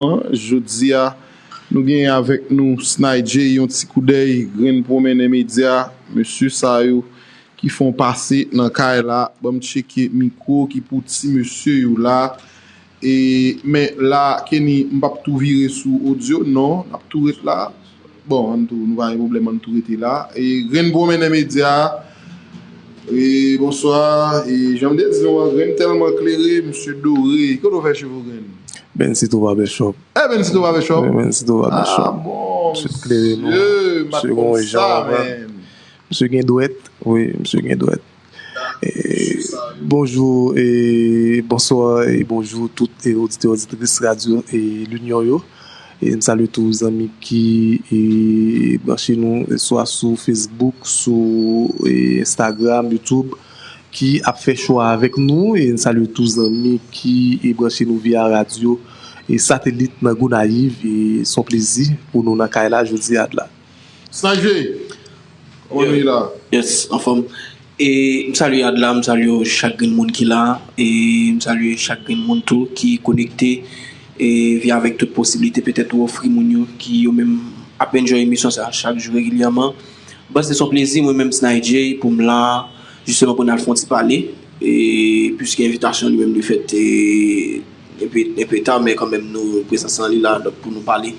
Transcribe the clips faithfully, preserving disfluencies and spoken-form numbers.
Jodi a, nou genyen avèk nou Sny J, yon ti koudèy, Grenn Pwomennen Medya, mesye sa yo ki fè yon pase nan kay la, ban m tcheke mikwo ki pou ti mesye yo la. E, men la, Kenny, m p ap tou vire sou odyo, non, n ap tou ret la. Bon, ann tou, nou pa gen pwoblèm, ann tou rete la. E Grenn Pwomennen Medya, e bonswa, e jan m te di nou an, Grenn tèlman klere, misye dore. Kote w fè cheve w, Grenn? Bensi tou Babèchòp. E Bensi tou Babèchòp? Wi, Bensi tou Babèchòp. Ah, bon, misye klere, non. Misye gon jan, man. Misye gen dwèt, wi, misye gen dwèt. E, bonjou, e, bonswa, e, bonjou tout, e, oditè, oditris radyo, e, Linyon yo. E, m salye tou zanmi ki, e, branche nou, e, swa sou Facebook, sou, e, Instagram, YouTube, ki ap fè chwa avèk nou. E, m salye tou zanmi ki, e, branche nou via radyo, e, satelit nan Gonayiv. E, se yon plezi pou nou nan kay la jodi a la. Sny J, kòman nou ye la? Yes, anfòm. E m salye Adla, m salye chak grenn moun ki la, e m salye chak grenn moun tou ki konekte, e via avèk tout posiblite petèt ou ofri moun yo ki yo menm ap enjoy emisyon sa chak jou regilyèman. Bon, se yon plezi, mwen menm Sny J, pou m la, jisteman pou n al fè yon ti pale, e piske envitasyon li menm li fèt, e enpe, enpe ta, men kanmenm nou, prezans lan li la, donk pou nou pale.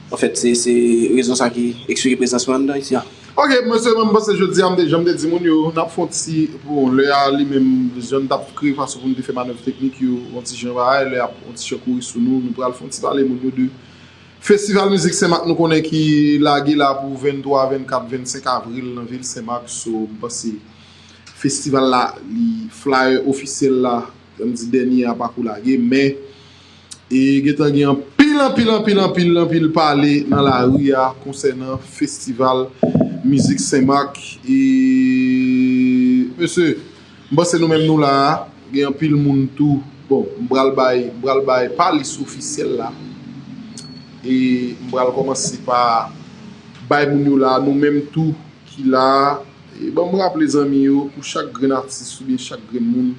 Anfèt, se, se rezon sa ki eksplike prezans mwen anndan isi a. Ok, mesye, mwen panse jodi a, m te, jan m te di moun yo, n ap fè yon ti, bon, lè a li menm, jan n t ap kreye fason pou n te fè manèv teknik yo, yon ti jan bagay, lè ap yon ti jan kouri sou nou, nou pral fè yon ti pale moun yo de Festival Mizik Senmak nou konnen ki lage la pou venntwa, vennkat, vennsenk avril nan vil Senmak. So, m panse festival la, li flyer ofisyèl la, jan m di, dènye a pako lage, men e gentan gen anpil, anpil, anpil, anpil, anpil pale nan lari a konsènan festival mizik Senmak. E, mesye, m panse nou menm nou la a, gen anpil moun tou. Bon, m pral bay, m pral bay pa lis ofisyèl la. E m pral kòmanse pa bay moun yo la, nou menm tou ki la a. E ban m raple zanmi yo, pou chak grenn atis oubyen chak grenn moun,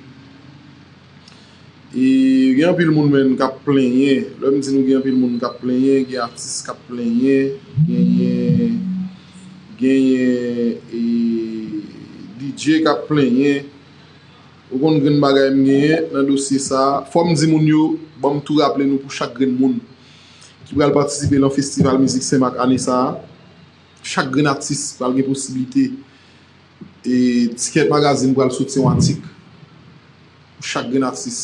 e gen anpil moun menm k ap plenyen. Lè m di nou gen anpil moun k ap plenyen, gen atis k ap plenyen, genyen, genyen, e, D J k ap plenyen. Ou konn grenn bagay m genyen nan dosye sa a. Fò m di moun yo, ban m tou raple nou pou chak grenn moun ki pral patisipe nan festival mizik Senmak ane sa a. Chak grenn atis pral gen posiblite, e, Ticket Magazine pral soti yon atik pou chak grenn atis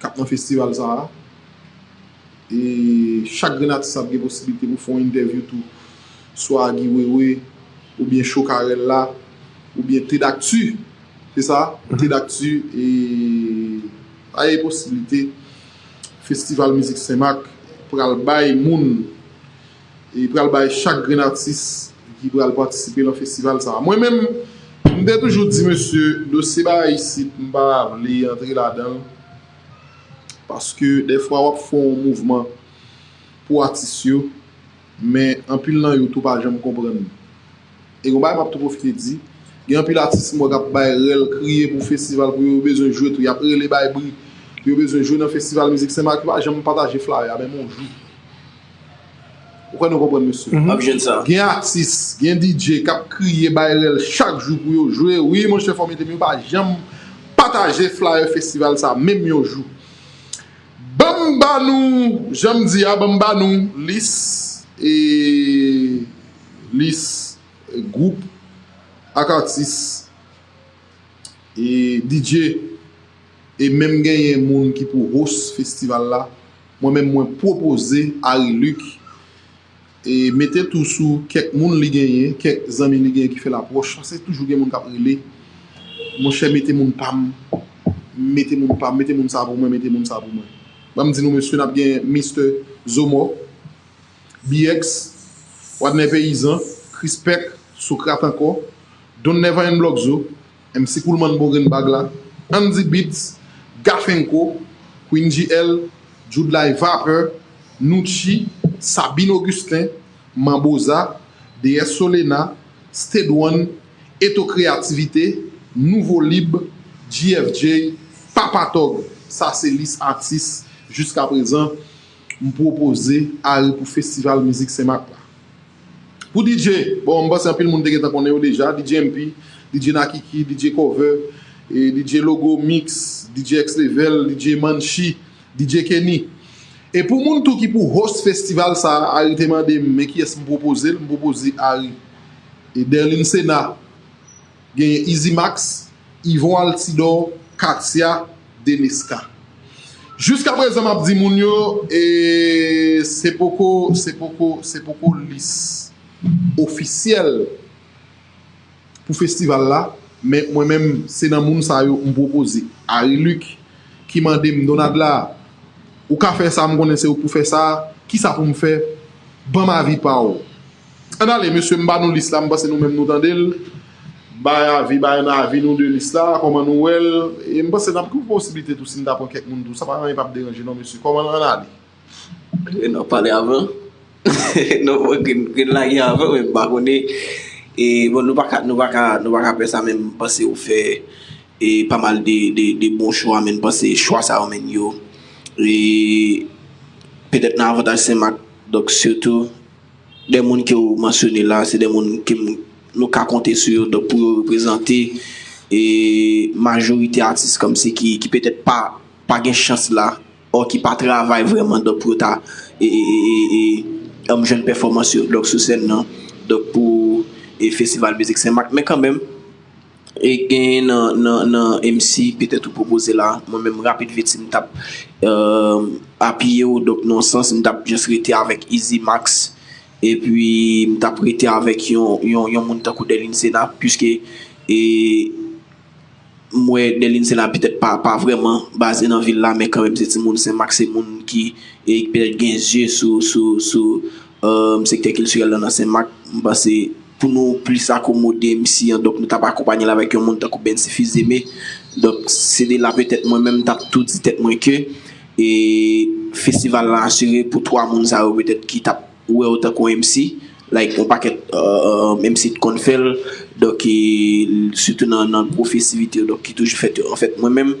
k ap nan festival sa a. E chak grenn atis ap gen posiblite pou fè yon entèvyou tou, swa Guy Wewe, oubyen Chokarèl la, oubyen Tedakti, se sa? Mhm. Tedakti, e, sa e posiblite festival mizik Senmak pral bay moun, e pral bay chak grenn atis ki pral patisipe nan festival sa a. Mwen menm, m te toujou di, mesye, dosye bagay isit, m pa vle antre ladan l, paske dèfwa w ap fè yon mouvman pou atis yo, men anpil nan yo tou pa janm konprann. E yon bagay m ap tou pwofite di, gen anpil atis m wè k ap bay rèl, kriye pou festival, pou yo bezwen jwe tou, y ap rele bay bri, pou yo bezwen jwe nan festival mizik Senmak, yo pa janm pataje flyer a, menm yon jou. Ou kwè nou konprann, mesye? Mhm. M ap jwenn sa. Gen atis, gen D J k ap kriye bay rèl chak jou pou yo jwe. Wi, monchè, fò mete m, yo pa janm pataje flyer festival sa, menm yon jou. Ban m ba nou, jan m di a, ban m ba nou lis, e, lis, e, gwoup ak atis, e, D J, e menm genyen moun ki pou host festival la. Mwen menm, mwen pwopoze Harry Luc, e mete tou sou kèk moun li genyen, kèk zanmi li genyen ki fè lapwòch, paske toujou gen moun k ap rele. Monchè, mete moun pa m, mete moun pa m, mete moun sa pou mwen, mete moun sa pou mwen. Ban m di nou, mesye, n ap gen Mister Zomò, B X, Wadner Peyizan, Krispèk, Sokrat ankò, Don Never and Blòkzo, M C Coolman Bongrenn Bag la, Andy Beats, Gafenko, Queen G L, Judlay Vapeur, Nucci, Sabine Augustin, Manboza, D S Solena, Stade One, Eto Kreyativite, Nouvo Lib, G F J, Papa Tòg. Sa se lis atis jiskaprezan. M pwopoze Ari pou festival mizik Senmak la. Pou D J, bon, m panse anpil moun te gentan konnen yo deja, D J M P, D J Nakiki, D J Cover, e D J Logo Mix, D J X Level, D J Manchi, D J Kenny. E pou moun tou ki pou host festival sa a, Ari te mande m, men kiyès m pwopoze l? M pwopoze Ari. E Derlin Sena, genyen Easy Max, Yvon Altidor, Katia, Deneska. Jiska prezan, m ap di moun yo, e se poko, se poko, se poko lis ofisyèl pou festival la, men mwen menm, se nan moun sa yo m pwopoze. Ari Luc, ki mande m, Donadla, ou ka fè sa, m konnen se ou k pou fè sa, kisa pou m fè? Ban m avi pa w. Ann ale, mesye, m ba nou lis la, m panse nou menm nou tande l. Bay avi, bay n avi nou de lis la, kòman nou wè l. E m panse n ap gen posiblite tou si n ta pran kèk moun tou. Sa pa anyen p ap deranje non, mesye. Kòman ann ale? N ap pale avan. Non, mwen grenn, grenn lage avan, men m pa konnen. E, bon, nou pa ka, nou pa ka, nou pa ka fè sa, men m panse ou fè e pa mal de, de, de bon chwa, men m panse chwa sa yo, men yo e petèt nan avantaj Senmak. Donk, sitou, de moun ke w mansyone la, se de moun ke m, nou ka konte sou yo, donk, pou yo reprezante e majorite atis kòmsi ki, ki petèt pa, pa gen chans la, ò ki pa travay vrèman, donk, pou yo ta e, e, e, e, e, um, jwenn pèfòmans yo, donk, sou sèn nan, donk, pou e festival mizik Senmak. Men kanmenm, e gen nan, nan, nan M C, petèt ou pwopoze la, mwen menm rapid vit, si m t ap, um, apiye w, donk, nan yon sans, m t ap just rete avèk Easy Max, epi m t ap rete avèk yon, yon, yon moun tankou Derlin Sena, piske e m wè Derlin Sena petèt pa, pa vrèman baze nan vil la, men kanmenm se timoun Senmak, se moun ki e petèt gen zye sou, sou, sou, um, sektè kiltirèl la nan Senmak. M panse pou nou plis akomode M C an, donk, nou t ap akonpanye l avèk yon moun tankou Bensi Fils-Aimé. Donk, se de la petèt mwen menm m t ap tou di tèt mwen ke e festival la asire pou twa moun sa yo petèt ki t ap wè w tankou M C, like, yon pakèt, uh, M C t konn fè l, donk, e, sitou nan, nan gwo festivite yo, donk, ki toujou fèt yo. Anfèt, mwen menm,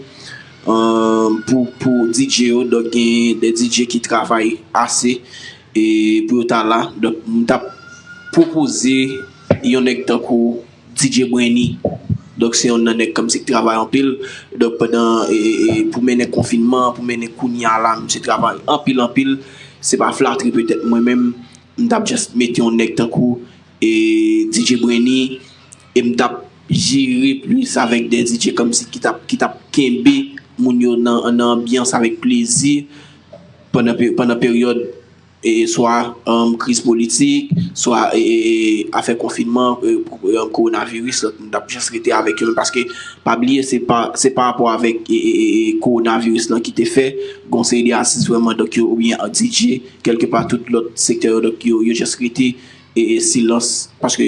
uh, pou, pou D J yo, donk, gen de D J ki travay ase, e, pou yo ta la. Donk, m t ap pwopoze yon nèg tankou D J Brenny. Donk, se yon nan nèg kòmsi k travay anpil. Donk, pandan, e, e, e, pou mennen konfinman, pou mennen kounye a la, misye travay anpil, anpil. Se pa flatri petèt mwen menm, m t ap just mete yon nèg tankou, e, D J Brenny, e m t ap jere plis avèk de D J kòmsi ki t ap, ki t ap kenbe moun yo nan, nan anbyans avèk plezi pandan pe-, pandan peryòd e, swa, um, kriz politik, swa, e, e, e, afè konfinman, e, pou, e, kowonaviris, donk, m t ap just rete avèk yo menm, paske pa bliye, se pa, se pa rapò avèk, e, e, e, e, kowonaviris lan ki te fè gen yon seri de atis vrèman, donk, yo, oubyen D J, kèlkepa tout lòt sektè yo, donk, yo, yo just rete, e, e, silans, paske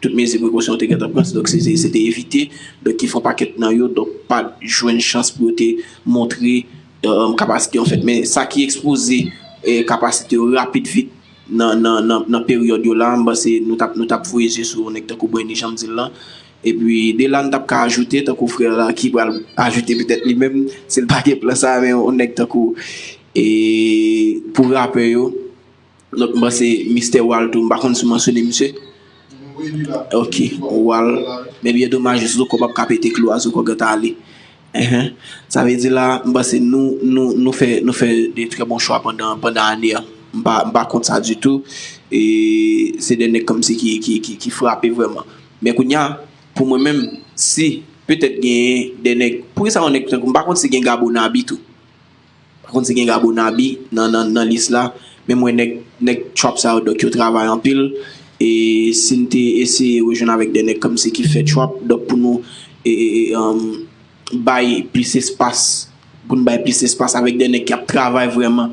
tout mezi prekosyon yo te gentan pran, donk, se, se, se te evite, donk, ki fè yon pakèt nan yo, donk, pa t jwenn chans pou yo te montre um, kapasite yo, anfèt. Men sa ki ekspoze, e, kapasite yo rapid vit nan, nan, nan, nan peryòd yo la, m panse nou t ap, nou t ap voye zye sou yon nèg tankou Brenny, jan m di l lan. Epi, de la, n t ap ka ajoute, tankou frè la ki pral ajoute petèt li menm, si l pa gen plan sa, men yon nèg tankou, e, pou rapè yo, donk, m panse Mistè Wal tou, m pa konn si w mansyone misye. Ok, Wal. Men byen domaj, Zoko p ap ka pete klou a, Zoko gentan ale. Enhen. Sa vle di la, m panse nou, nou, nou fè, nou fè de trè bon chwa pandan, pandan ane a. M pa, m pa kont sa ditou. E se de nèg kòmsi ki, ki, ki, ki frape vrèman. Men kounye a, pou mwen menm, si petèt genyen de nèg, poukisa yon nèg tankou, m pa konn si gen Gabo Nabi tou. Pa konn si gen Gabo Nabi nan, nan, nan lis la, men m wè nèg, nèg trap sa yo, donk yo travay anpil. E si n te eseye rejwenn avèk de nèg kòmsi ki fè trap, donk pou nou, e, e, e, um, bay plis espas, pou n bay plis espas avèk de nèg k ap travay vrèman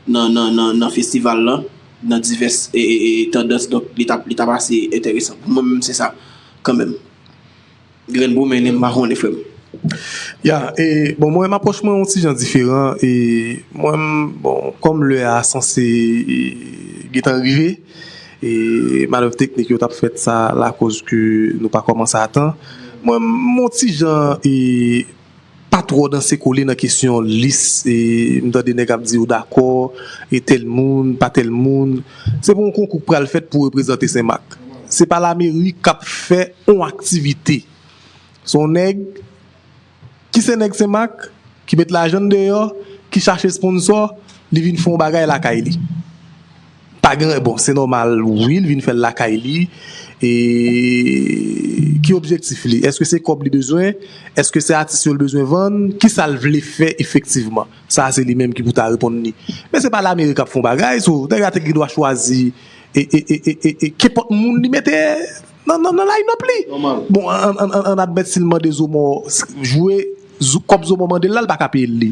nan, nan, nan, nan festival la, nan divès, e, e, e, tandans, donk li t ap, li t ap ase enteresan. Pou mwen menm, se sa, kanmenm. Grenn pou mennen m pa konnen, frè m. Ya, e, bon, mwen menm apwòch mwen yon ti jan diferan, e, mwen menm, bon, kòm lè a sanse, e, gentan rive, e, manèv teknik yo t ap fèt sa lakòz ke nou pa kòmanse a tan. Mwen menm, m yon ti jan, e, pa twò danse kole nan kesyon lis, e, m tande nèg ap di yo dakò, e tèl moun, pa tèl moun. Se pa yon konkou k pral fèt pou reprezante Senmak. Se pa lameri k ap fè yon aktivite. Se yon nèg, ki se nèg Senmak, ki met lajan l deyò, ki chache sponsò, li vin fè yon bagay lakay li. Pa gen, bon, se nòmal, wi, li vin fè l lakay li. E ki objektif li? Èske se kòb li bezwen? Èske se atis yo l bezwen vann? Kisa l vle fè efektivman? Sa a se li menm ki pou ta reponn li. Men se pa lameri k ap fè yon bagay, so, nèg la te gen dwa chwazi e, e, e, e, e, e kenpòt moun li mete nan, nan, nan line-up li. Bon, an, an, an, an admèt si l mande Zomò s- jwe, Zo- kòb Zomò mande l la, l pa ka peye l li.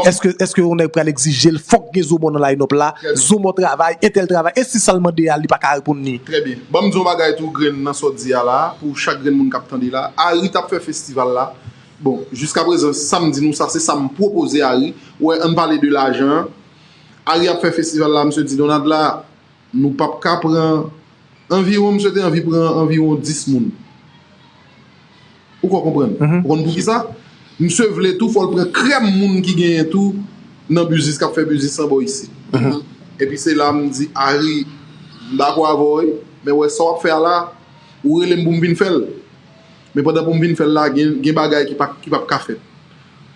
Èske, èske yon nèg pral egzije l, fòk gen Zomò nan line-up la, Zomò travay, entèl travay, e si sa l mande a, li pa ka reponn li? Trè byen. Ban m di yon bagay tou, grenn nan sa w di a la, pou chak grenn moun k ap tande la. Ari t ap fè festival la. Bon, jiskaprezan, sa m di nou, sa se sa m pwopoze Ari. Ou wè, ann pale de lajan an. Ari ap fè festival la, misye di, Donald la, nou p ap ka pran anviwon, misye te anvi pran anviwon dis moun. Ou ka konprann? Ou konn poukisa? Misye vle tou, fò l pran krèm moun ki genyen tou nan biznis, k ap fè biznis anbò isit. Epi se la m di, Ari, m dakò avè w, wi, men wè sa w ap fè a la, ou rele m pou m vin fè l. Men pandan pou m vin fè l la, gen, gen bagay ki pa, ki p ap ka fèt.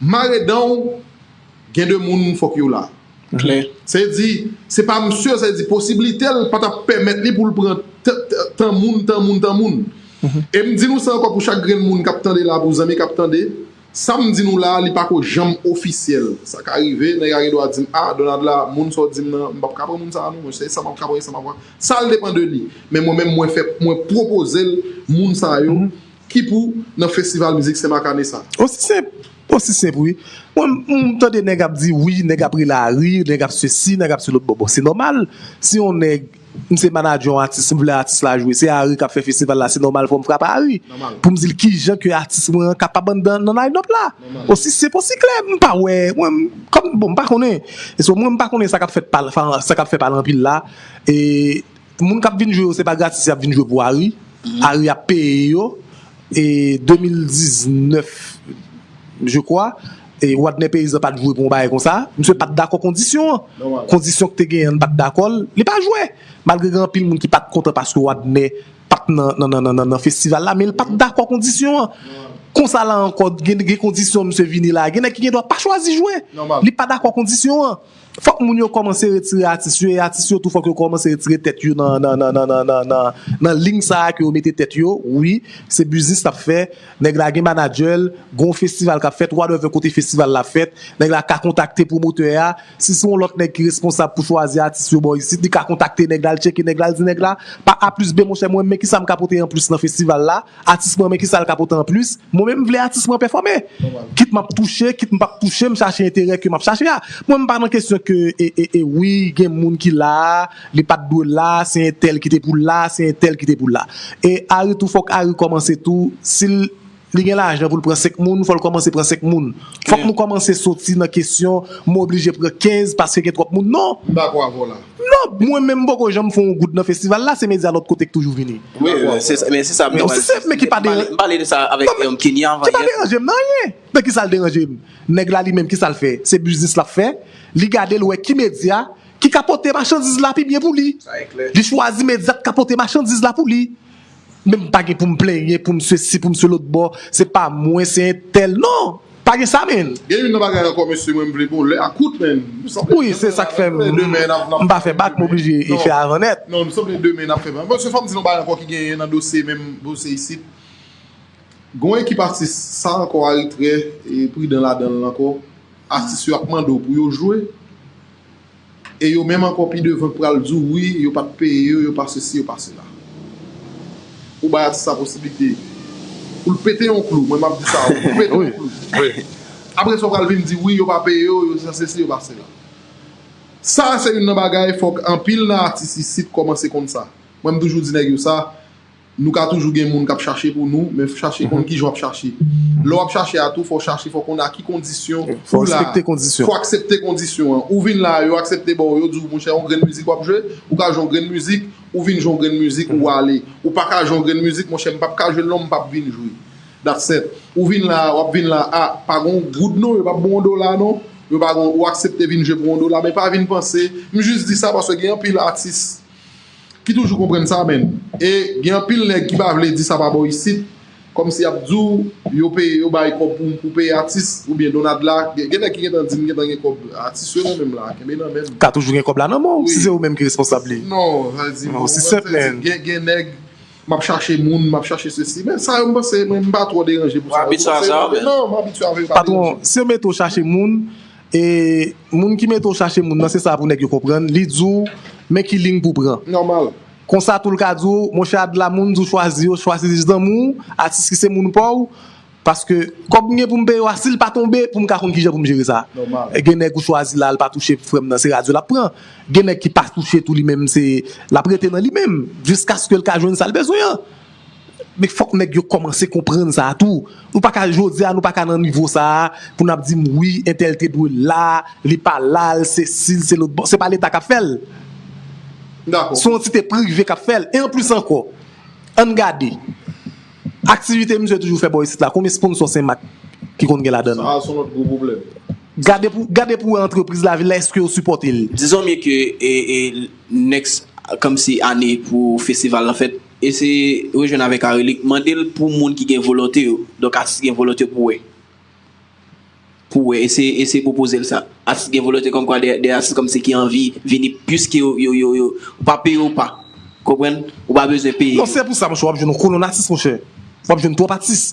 Mare dan w, gen de moun fòk yo la. Klè. Se di, se pa misye, se di posiblite l pa t ap pèmèt li pou l pran t- t- tan moun, tan moun, tan moun. E m di nou sa ankò pou chak grenn moun k ap tande la, pou zanmi k ap tande, sa m di nou la, li pa ko janm ofisyèl. Sa ka rive, nèg la gen dwa di m, a, Donald la, moun sa w di m nan, m p ap ka pran moun sa a non, mwen, se sa m ap ka pran, sa m ap pran. Sa l depann de li. Men mwen menm, mwen fè, mwen pwopoze l moun sa yo ki pou nan festival mizik Senmak ane sa. Osi senp, osi senp, wi. Mwen, m tande nèg ap di wi, nèg ap rele Ari, nèg ap sesi, nèg ap se lòt bò. Bon, se nòmal. Si yon nèg, m se manadjè yon atis, m vle atis la jwe, se Ari k ap fè festival la, se nòmal fò m frape Ari. Pou m di l kijan ke atis mwen an kapab anndan nan line-up la. Osi senp, osi klè, m pa wè, mwen, m- kòm, bon, m pa konnen. E so, mwen, m pa konnen sa k ap fèt pale, sa k ap fè pale anpil la. E moun k ap vin jwe yo, se pa gratis y ap vin jwe pou Ari. Ari ap peye yo. E de mil diznèf, je crois, e Wadner Paysan pa t jwe pou yon bagay konsa. Misye pa t dakò kondisyon an. Kondisyon k te genyen an, l pa t dakò l, li pa jwe. Malgre gen anpil moun ki pa t kontan paske Wadner pa t nan, nan, nan, nan, nan, nan festival la, men l pa t dakò kondisyon an. Konsa la ankò, gen, gen kondisyon misye vini la. Gen nèg ki gen dwa pa chwazi jwe. Li pa dakò kondisyon an. Fòk moun yo kòmanse retire atis yo, e atis yo tou fòk yo kòmanse retire tèt yo nan, nan, nan, nan, nan, nan, nan, nan liy sa a ke yo mete tèt yo. Wi, se biznis l ap fè. Nèg la gen manadjè l, gen yon festival k ap fèt, whatever kote festival la fèt, nèg la ka kontakte pwomotè a. Si se yon lòt nèg ki responsab pou chwazi atis yo bò isit, li ka kontakte nèg la, l tcheke nèg la, l di nèg la, pa A plis B, monchè, mwen, men kisa m ka pote anplis nan festival la? Atis mwen, men kisa l ka pote anplis? Mwen menm, m vle atis mwen pèfòme. Kit m ap touche, kit m p ap touche, m chache enterè ke m ap chache a. Mwen, m pa nan kesyon ke, e, e, e, wi, gen moun ki la, li pa t dwe la, se entèl ki te pou la, se entèl ki te pou la. E Ari tou, fòk Ari kòmanse tou, si l, li gen lajan pou l pran senk moun, fò l kòmanse pran senk moun. Fòk nou kòmanse soti nan kesyon, m oblije pran kenz paske gen twòp moun. Non! M dakò avè w la. Non, mwen menm m poko janm fè yon goud nan festival la, se medya lòt kote k toujou vini. Wi, men se sa, men se sa m te pral di. M pale de sa avèk Kenny avan yè. Ki pa deranje m nan anyen. Nan kisa l deranje m? Nèg la li menm, kisa l fè? Se biznis l ap fè. Li gade, l wè ki medya ki ka pote machandiz la pi byen pou li. Li chwazi medya k ka pote machandiz la pou li. Men m pa gen pou m plenyen, pou m sesi, pou m se lòt bò. Se pa mwen, se entèl. Non! Pa gen sa, menn. Gen youn nan bagay ankò, mesye, mwen m vle bon, lè a kout, menn. Wi, se sa k fè m, m pa fè bak, m oblije fè avan nèt. Non, m sanble demen n ap fè bak. Paske fò m di nou bagay ankò ki genyen nan dosye, menm dosye isit. Gon ekip atis, sa ankò Ari trè, e, pridan ladan l ankò. Atis yo ap mande w pou yo jwe. E yo menm ankò pi devan k pral di w wi, yo pa t peye yo, yo pa sesi, yo pa sela. Ou bay atis sa posiblite pou l pete yon klou, mwen m ap di sa, pou l pete yon klou. Apre sa, w pral vin di wi, yo pa peye yo, yo sa sesi, yo pa sela. Sa a se youn nan bagay, fòk anpil nan atis isit kòmanse konn sa. Mwen, m toujou di nèg yo sa, nou ka toujou gen moun k ap chache pou nou, men chache konn kijan w ap chache. Lè w ap chache a tou, fò w chache, fò w konn a ki kondisyon ou la. Fò w respekte kondisyon. Fò w aksepte kondisyon an. Ou vin la, yo aksepte ba w, yo di w, monchè, yon grenn mizik w ap jwe, ou ka jwe yon grenn mizik, ou vin jwe yon grenn mizik, ou ale. Ou pa ka jwe yon grenn mizik, monchè, m p ap ka jwe l non, m p ap vin jwe. That's it. Ou vin la, w ap vin la, a, pa gon goud non, yo p ap ba w yon dola non. Yo pa gon, ou aksepte vin jwe pou yon dola, men pa vin panse, m jis di sa paske gen anpil atis ki toujou konprann sa, men. E gen anpil nèg ki pa vle di sa pa bò isit, kòmsi y ap di w, yo peye, yo bay kòb pou, pou peye atis, oubyen Donald la, gen, gen nèg ki gentan di m gentan gen kòb atis yo nan men m la, kenbe nan men m. Ka toujou gen kòb la nan men w, si se ou menm ki responsab li. Non, sa di, non, si se gen, gen nèg, m ap chache moun, m ap chache sesi, men sa yo m panse, mwen, m pa twò deranje pou sa. Ou abitye a sa, men. Non, m abitye avè yo, pa deranje. Patwon, si yo mete w chache moun, e moun ki mete w chache moun nan, se sa pou nèg yo konprann, li di w, men ki liy pou pran. Nòmal. Konsa tou l ka di w, monchè, Adla, moun di w chwazi yo, chwazi zanmi w, atis ki se moun pa w, paske kòb m gen pou m peye w a, si l pa tonbe, pou m ka konn kijan pou m jere sa. Nòmal. E gen nèg ou chwazi la, l pa touche frè m nan, se radyo l ap pran. Gen nèg ki pa touche tou li menm, se l ap rete nan li menm, jiskaske l ka jwenn sa l bezwen an. Men fòk nèg yo kòmanse konprann sa tou. Nou pa ka, jodi a, nou pa ka nan nivo sa a pou n ap di m, wi, entèl te dwe la, li pa la, l sesi, l se lòt bò. Se pa Leta k ap fè l. Dakò. Se yon antite prive k ap fè l. E anplis ankò, ann gade. Aktivite misye toujou fè bò isit la, konbyen sponsò Senmak ki konn gen ladan l? Sa a se yon lòt gwo pwoblèm. Gade pou, gade pou wè antrepriz lavil la, èske yo sipòte l? Disons bien que, e, e, next, kòmsi ane pou festival lan fèt, eseye rejwenn avèk Arelik, mande l pou moun ki gen volonte yo. Donk, atis ki gen volonte pou wè. Pou wè, eseye, eseye pwopoze l sa. Atis ki gen volonte kòmkwa de, de atis kòmsi ki anvi vini, piske yo, yo, yo, yo, ou pa peye ou pa. Konprann? Ou pa bezwen peye. Non, se pou sa, monchè, w ap jwenn yon kolonn atis, monchè. W ap jwenn twòp atis.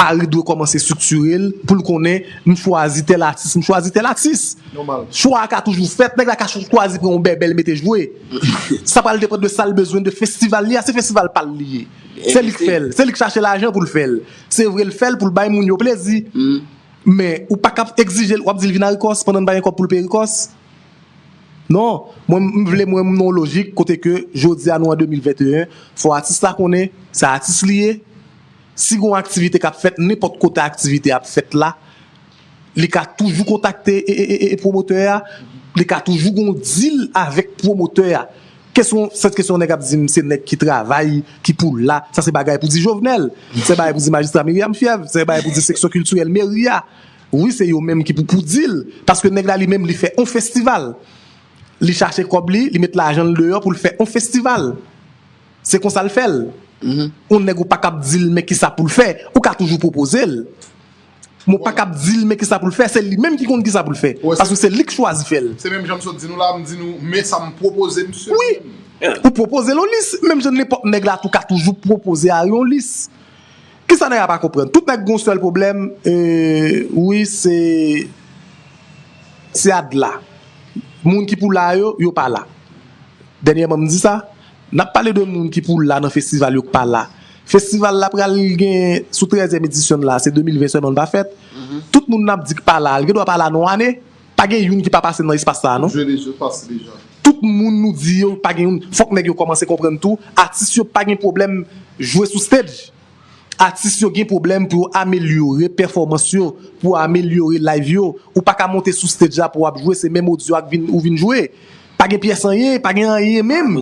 Ari dwe kòmanse estriktire l pou l konnen, m chwazi tèl atis, m chwazi tèl atis. Nòmal. Chwa a ka toujou fèt, nèg la ka chwazi pran yon bèbè l mete jwe. Sa pral depann de sa l bezwen de festival li a, se festival pa l li ye. Se li k fè l, se li k chache lajan pou l fè l. Se vre l fè l pou l bay moun yo plezi. Men ou pa ka egzije l, w ap di l vin a Rikòs pandan n pa gen kòb pou l peye Rikòs. Non, mwen m vle mwen m nan yon lojik kote ke jodi a nou an de mil venteyen, fò atis la konnen se atis li ye. Si gon aktivite k ap fèt, nenpòt kote aktivite ap fèt la, li ka toujou kontakte e, e, e, e pwomotè a, li ka toujou gon dil avèk pwomotè a. Kesyon, sèt kesyon nèg ap di m se nèg ki travay, ki pou la, sa se bagay pou di Jovenel, se bagay pou di majistra Myriam Fièvre, se bagay pou di seksyon kiltirèl meri a. Wi, se yo menm ki pou, pou di l, paske nèg la li menm li fè on festival. Li chache kòb li, li met lajan l deyò pou l fè on festival. Se konsa l fè l. On nèg ou pa kab di l men kisa pou l fè, ou ka toujou pwopoze l. Men w pa kab di l men kisa pou l fè, se li menm ki konn kisa pou l fè. Paske se li k chwazi fè l. Se menm jan m sot di nou la, m di nou, men sa m pwopoze misye. Wi. Ou pwopoze l yon lis, menm jan nenpòt nèg la tou ka toujou pwopoze a yon lis. Kisa nèg la pa konprann? Tout nèg gon sèl pwoblèm, e, wi, se, se Adla. Moun ki pou la yo, yo pa la. Dènyèman m di sa, n ap pale de moun ki pou la nan festival yo k pa la. Festival la pral gen sou trèzyèm edisyon l la, se de mil ven sèlman l pa fèt. Tout moun n ap di k pa la, l gen dwa pa la nan yon ane. Pa gen youn ki pa pase nan espas sa a, non. Jwe deja, pase deja. Tout moun nou di yo, pa gen youn. Fòk nèg yo kòmanse konprann tou, atis yo pa gen pwoblèm jwe sou stage. Atis yo gen pwoblèm pou yo amelyore pèfòmans yo, pou yo amelyore live yo. Ou pa ka monte sou stage la pou w ap jwe, se menm odyo a k vin, ou vin jwe. Pa gen pyès anyen, pa gen anyen menm.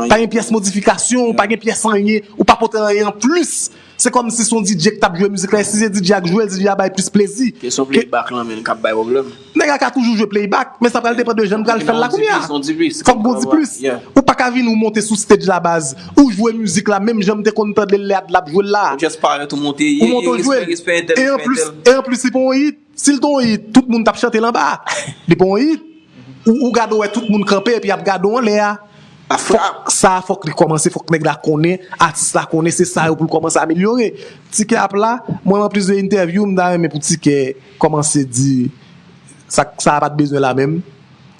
Pa gen pyès modifikasyon, pa gen pyès anyen. Ou pa pote anyen anplis. Se kòmsi se yon D J k t ap jwe mizik la, e si se D J a k jwe l, D J a bay plis plezi. Kesyon playback lan menm k ap bay pwoblèm. Nèg la ka toujou jwe playback, men sa pral depann de jan n pral fè l la kounye a. Fòk gon di plis. Ou pa ka vin ou monte sou stage la baz, ou jwe mizik la menm jan m te konn tande l lè Adla ap jwe l la. Ou just parèt ou monte, ou monte ou jwe l. E anplis, e anplis li pa yon hit. Si l te yon hit, tout moun t ap chante l anba. Li pa yon hit. Ou, ou gade w wè tout moun kanpe epi y ap gade w anlè a. Fòk sa, fòk li kòmanse, fòk nèg la konnen, atis la konnen, se sa yo pou l kòmanse amelyore. Tikè ap la, mwen nan plizyè entèvyou, m ta renmen pou Tikè kòmanse di sa, sa a pa t bezwen la menm.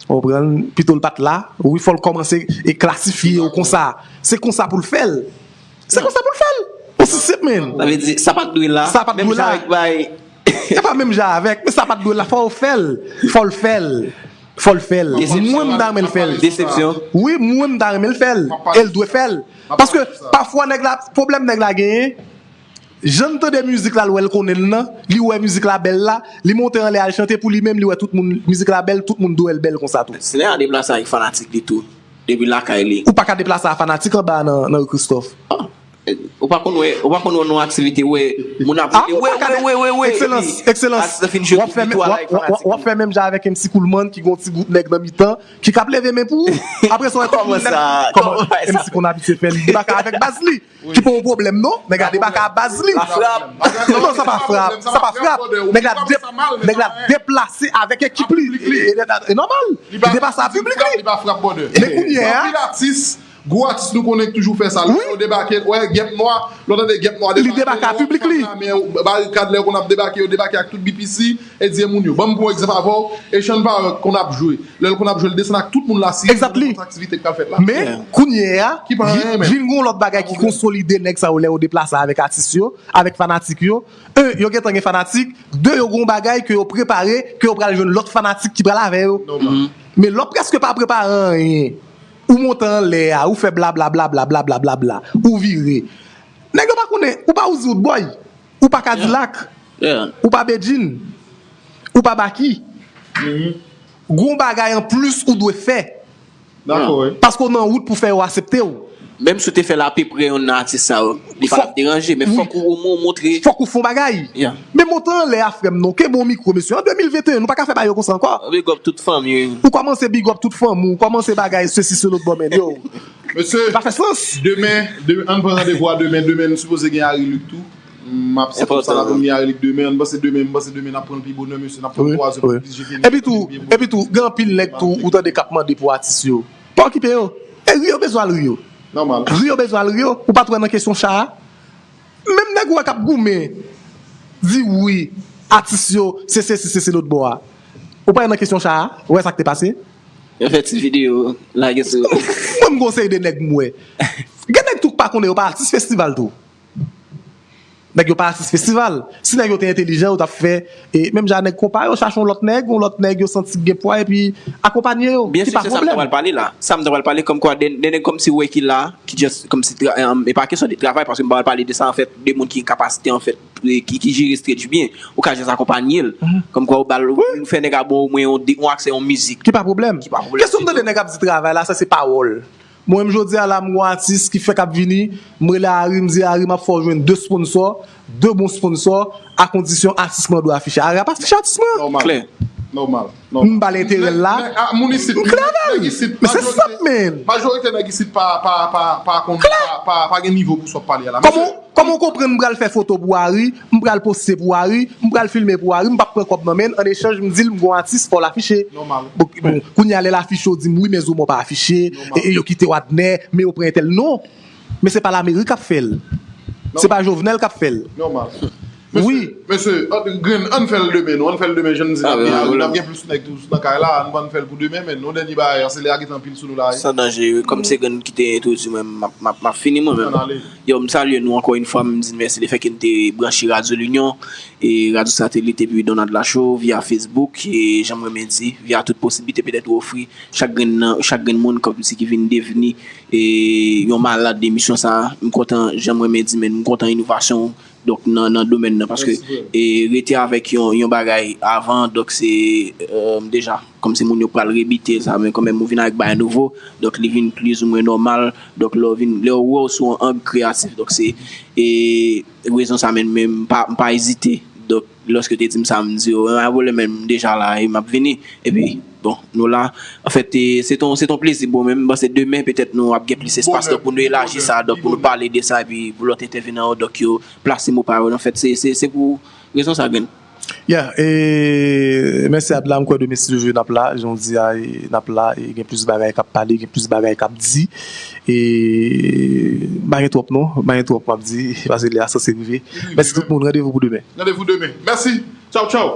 Ou konprann? Pito l pa t la. Wi, fò l kòmanse e klasifye yo konsa. Se konsa pou l fè l. Se konsa pou l fè l. Osi senp, menn. Sa vle di, sa pa t dwe la. Sa pa t dwe la. Menm jan avèk bay. E pa menm jan avèk, men sa pa t dwe la. Fò l fè l. Fò l fè l. Fò l fè l. Mwen, m ta renmen l fè l. Desepsyon. Wi, mwen, m ta renmen l fè l. E l dwe fè l. Paske, pafwa, nèg la, pwoblèm nèg la genyen, jan l tande mizik la, l wè l konnen l nan, li wè mizik la bèl la, li monte anlè al chante pou li menm, li wè tout moun, mizik la bèl, tout moun di w wè l bèl konsa tou. Sinè a deplase avèk fanatik li tou, depi lakay li. Ou pa ka deplase a fanatik anba nan, nan ri Kristòf. Ah, e, Ou pa konn wè, ou pa konn wè nan aktivite, wè, moun ap rele, wè, wè, wè, wè, wè, Ekselans, Ekselans, w ap fè menm jan avèk M C Coolman ki gen yon ti gwoup nèg nan mitan ki k ap leve men pou ou. Apre sa, w wè tout moun nèg, kòman M C konn abitye fè, li debake avèk baz li. Ki pa yon pwoblèm non, nèg la debake ak baz li. Non, sa pa frap, sa pa frap. Nèg la dep-, nèg la deplase avèk ekip li. E, e, e nòmal. Li depase ak piblik li. Men kounye a, gwo atis nou konnen k toujou fè sa. Lè yo debake, wè, Gèp Nwa, lè w tande Gèp Nwa debake, li debake ak piblik li. Barikad, lè yo konn ap debake, yo debake ak tout B P C, e di e moun yo. Ban m pran yon egzanp avè w, Echann Parèk konn ap jwe. Lè l konn ap jwe, l desann ak tout moun la, si aktivite k pral fèt la. Men, kounye a, vin gen yon lòt bagay ki konsolide nèg sa yo lè yo deplase avèk atis yo, avèk fanatik yo. En, yo gentan gen fanatik. De, yo gen yon bagay ke yo prepare, ke yo pral jwenn lòt fanatik ki pral avè yo. Men lè w prèske pa prepare anyen, ou monte anlè a, ou fè blablabla, blablabla, ou vire. Nèg yo pa konnen, ou pa Uzi Roodboy, ou pa Kadilak, ou pa Bedjine, ou pa Baky. Gon bagay anplis ou dwe fè. Dakò, wi. Paske w nan wout pou fè yo aksepte w. Menm si w te fè l apeprè yon nan atis sa yo, li pa t ap deranje, men fòk ou omwen w montre. Fòk ou fè yon bagay. Men monte anlè a, frè m, non, kenbe yon mikwo, mesye. An de mil venteyen, nou pa ka fè bagay yo konsa ankò. Big up tout fanmi. Ou kòmanse big up tout fanmi w, ou kòmanse bagay sesi se lòt bò, men yo. Mesye, pa fè sans. Demen, demen, ann pran randevou a demen. Demen, nou sipoze gen Harry Luc tou. M ap sèt sa la pou m gen Harry Luc demen. Ann panse demen, m panse demen n ap pran l pi bonè, mesye. N ap pran twa zè pou plis jete. Epi tou, epi tou, gen anpil nèg tou, ou tande k ap mande pou atis yo. Pa okipe yo. E ri yo bezwen al ri yo. Nòmal. Ri yo bezwen al ri yo. Ou pa t wè nan kesyon cha a? Menm nèg ou wè k ap goumen, di wi, atis yo, se sesi, se, se lòt bò a. Ou pa wè nan kesyon cha a? Ou wè sa k te pase? Yo fè ti videyo, lage sou. Mwen, m gon seri de nèg m wè. Gen nèg tou k pa konnen, yo pa atis festival tou. Nèg yo pa atis festival. Si nèg yo te entelijan, yo t ap fè, e, menm jan nèg konpa yo, chache yon lòt nèg, yon lòt nèg yo santi k gen pwa, epi akonpanye yo. Byen si, se sa m ta pral pale la. Sa m ta pral pale, kòmkwa de, de nèg kòmsi w wè ki la, ki just, kòmsi tra-, e, e pa kesyon de travay, paske m pa pral pale de sa, anfèt, de moun ki gen kapasite, anfèt, e, ki, ki jere stage byen. Ou ka just akonpanye l. Kòmkwa ou ba l, ou fè nèg la bon omwen yon de, yon aksè yon mizik. Ki pa pwoblèm. Ki pa pwoblèm ditou. Kesyon m tande nèg ap di travay la, sa se pawòl. Mwen menm jodi a la, m gon atis ki fèk ap vini, m rele Harry, m di, Harry, m ap fè w jwenn de sponsò, de bon sponsò, a kondisyon atis mwen dwe afiche. Harry ap afiche atis mwen. Nòmal. Klè. Nòmal. Nòmal. M ba l enterè l la. Men, men, a, moun isit, m travay. Nèg isit, men se sa, man. Majorite nèg isit pa, pa, pa, pa konn, pa, pa, pa gen nivo pou sa w ap pale a la. Kòman, kòman w konprann m pral fè foto pou Harry, m pral poste pou Harry, m pral filme pou Harry, m p ap pran kòb nan men l, an echanj, m di l, m gon atis, fò l afiche. Nòmal. Bon, bon, kounye a lè l afiche, w di m, wi, men Zomo pa afiche, e, e yo kite w Adner, men yo pran entèl. Non. Men se pa lameri k ap fè l. Se pa Jovenel k ap fè l. Nòmal. Mesye, mesye, an, grenn, ann fè l demen, non, ann fè l demen, jan n di, n ap gen, n ap gen plis nèg tou nan kay la, ann, ann fè l pou demen, men yon dènye bagay, Anselya gentan anpil sou nou la, wi. San danje, wi. Kòm se grenn ki te entwodui mwen, m ap, m ap, m ap fini mwen menm. Ann ale. Yo, m salye nou ankò yon fwa, m di mèsi le fè ke n te branche Radio L'Union, e Radio Satellite, epi Donald Lachaud, via Facebook, e jan m renmen di, via tout posiblite petèt ou ofri chak grenn nan, chak grenn moun kòmsi ki vin devni, e, yon malad emisyon sa a. M kontan, jan m renmen di, men m kontan inovasyon w, donk, nan, nan domèn nan, paske, e, rete avèk yon, yon bagay avan, donk, se, e, deja, kòmsi moun yo pral rebite l sa, men kanmenm ou vin avèk bagay nouvo, donk, li vin plizoumwen nòmal, donk, lè w vin, lè yo wè w sou yon ang kreyatif, donk, se, e, rezon sa menm, men m pa, m pa ezite, donk, lòske yo te di m sa, m di yo, pa gen pwoblèm, men m deja la, e m ap vini. Epi, bon, nou la. Anfèt, e, se t on, se t on plezi pou mwen. M panse demen, petèt, nou ap gen plis espas, donk, pou nou elaji sa, donk, pou nou pale de sa, epi pou lòt entèvenan yo, donk, yo plase mo pa yo. Anfèt, se, se, se pou rezon sa, grenn. Yeah, e, mèsi Adla, m kwè demen, si Dye vle, n ap la, jan w di a, e, n ap la, e gen plis bagay k ap pale, gen plis bagay k ap di. E, pa gen twòp, non, pa gen twòp, m ap di, paske lè a sanse rive. Mèsi tout moun, randevou pou demen. Randevou demen. Mèsi. Tchaw, tchaw.